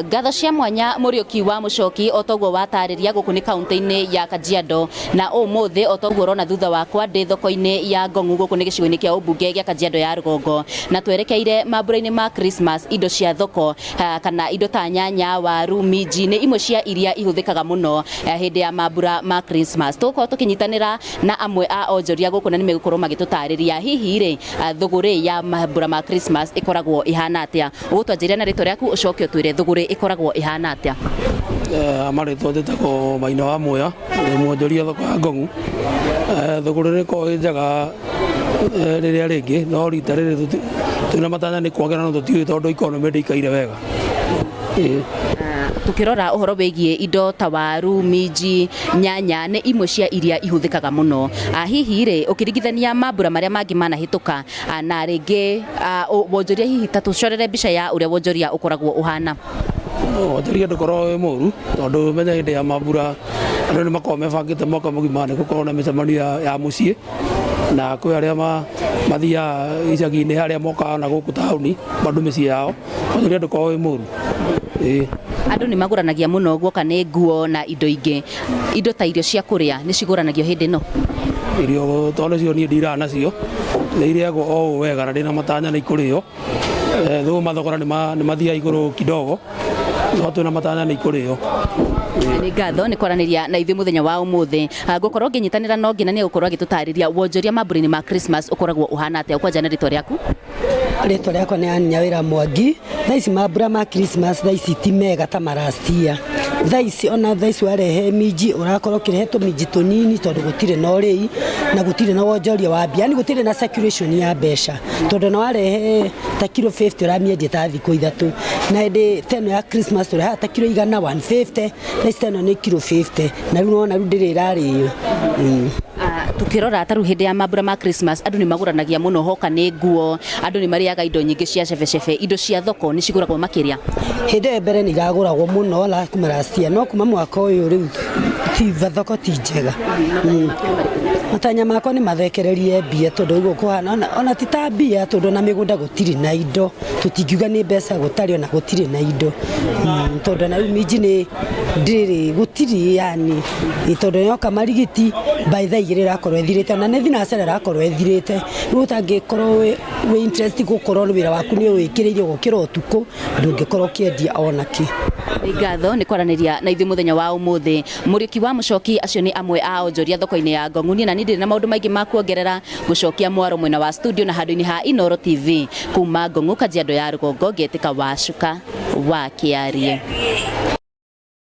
Ngatho cia mwanya Mũriũki wa Mũcoki, o toguo watarĩria, gũkũ nĩ kaunti-inĩ ya Kajiado na ũmũthĩ o toguo ũrona thutha wakwa ndĩ thoko-inĩ ya Ngong'u, gũkũ nĩ gĩcigo-inĩ kĩa ũmbunge gĩa Kajiado ya rũgongo, na twerekeire mambura-inĩ ma Christmas. Indo cia thoko kana indo ta nyanya, waru, minji nĩ imwe cia iria ihũthĩkaga mũno hĩndĩ ya mambura ma Christmas. Tũgũkorwo tũkĩnyitanĩra na amwe a onjoria gũkũ na nĩ megũkorwo magĩtũtarĩria hihi rĩ thũgũrĩ ya mambura ma Christmas ĩkoragwo ĩhana atĩa. Ũgũtwanjĩria na rĩtwa rĩaku, ũcoke ũtwĩre thũgũrĩ ĩkoragwo ĩhana atĩa. Marĩtwa njĩtagwo Maina wa Muya, ndĩ mwonjoria thoko ya Ngong'u. Thũgũrĩ nĩ ĩkoragwo ĩ njega rĩrĩa rĩngĩ, no rita rĩrĩ twĩna matanya nĩ kwagĩra, no tũtiũĩ tondũ economy ndĩikaire wega. Ĩĩ. Tukĩrora ũhoro wĩgiĩ indo ta waru, minji, nyanya nĩ imwe cia iria ihũthĩkaga mũno. Hihi rĩ, ũkĩringithania mambura marĩa mangĩ manahĩtũka na rĩngĩ wonjoria, hihi ta tũcorere mbica ya ũrĩa wonjoria ũkoragwo ũhana? Wonjoria ndũkoragwo wĩ mũru, tondũ menya hĩndĩ ya mambura andũ nĩ makoragwo mebangĩte mwaka mũgima nĩ gũkorwo na mĩcemanio ya mũciĩ, na kwĩ arĩa mathiaga icagi-inĩ, harĩa mokaga na gũkũ taũni bado mĩciĩ yao. Wonjoria ndũkoragwo wĩ mũru. Ĩĩ. Andũ nĩ magũranagia mũno guoka nĩ nguo na indo ingĩ. Indo ta irio cia kũrĩa nĩ cigũranagio hĩndĩ ĩno? Irio tondũ nĩcio niĩ ndiraga nacio, nĩ irĩagwo o ũũ wega na ndĩna matanya nĩ ikũrĩo. Though mathogora nĩ mathiaga igũrũ kidogo, no twĩna matanya nĩ ikũrĩo. Nĩ ngatho nĩ kwaranĩria na ithuĩ mũthenya wa ũmũthĩ. Ngũkorwo ngĩnyitanĩra na ũngĩ na nĩ egũkorwo agĩtũtarĩria wonjoria mambura-inĩ ma Christmas ũkoragwo ũhana atĩa. Ũkwanja na rĩtwa rĩaku? Rĩtwa rĩakwa nĩ Ann Nyawĩra Mwangi. Thaa ici mambura ma Christmas thaa ici ti mega ta ma last year. Thaa ici ona thaa ici warehe minji ũrakorwo ũkĩrehe tũminji tũnini, tondũ gũtirĩ na ũrĩi na gũtirĩ na wonjoria wa mbia, yani gũtirĩ na circulation ya mbeca, tondũ ona warehe ta kiro 50 ũramĩendia ta thikũ 3, na hĩndĩ ta ĩno ya Christmas tũrehaga ta kiro 100, 150. Thaa ici ta ĩno nĩ kiro 50 na rĩu nĩwona rĩu ndĩrĩ ĩrarĩo. Tukĩrora ta rĩu hĩndĩ ya mambura ma Christmas andũ nĩ magũranagia mũno, hoka nĩ nguo, andũ nĩ marĩaga indo nyingĩ cia cebecebe, indo cia thoko nĩ cigũragwo makĩria? Hĩndĩ ĩyo mbere nĩ iragũragwo mũno kuma last year, no kuma mwaka ũyũ rĩu ti thoko ti njega. Matanya makwa nĩ mathekererie mbia, tondũ ũguo kũhana ona ti ta mbia, tondũ ona mĩgũnda gũtirĩ na indo, tũtingiuga nĩ mbeca gũtarĩ, ona gũtirĩ na indo, tondũ ona rĩu minji nĩ ndĩrĩ, gũtirĩ, yani tondũ yoka marigiti by thaa 2 ĩrakorwo ĩthirĩte, ona nĩ thinacara ĩrakorwo ĩthirĩte. Rĩu ũtangĩkorwo wĩ interest gũkorwo wĩra waku nĩ ũwĩkĩrĩire gũkĩra ũtukũ, ndũngĩkorwo ũkĩendia ona kĩ. Nĩ ngatho nĩ kwaranĩria na ithuĩ mũthenya wa ũmũthĩ, Mũriũki wa Mũcoki. Acio nĩ amwe a onjoria thoko-inĩ ya Ngong'u. Niĩ na niĩ ndirĩ na maũndũ maingĩ ma kuongerera, gũcokia mwaro mwena wa studio na handũ-inĩ ha Inooro TV kuma Ngong'u, Kajiado ya rũgongo, ngetĩka Wacuka wa Kĩarie.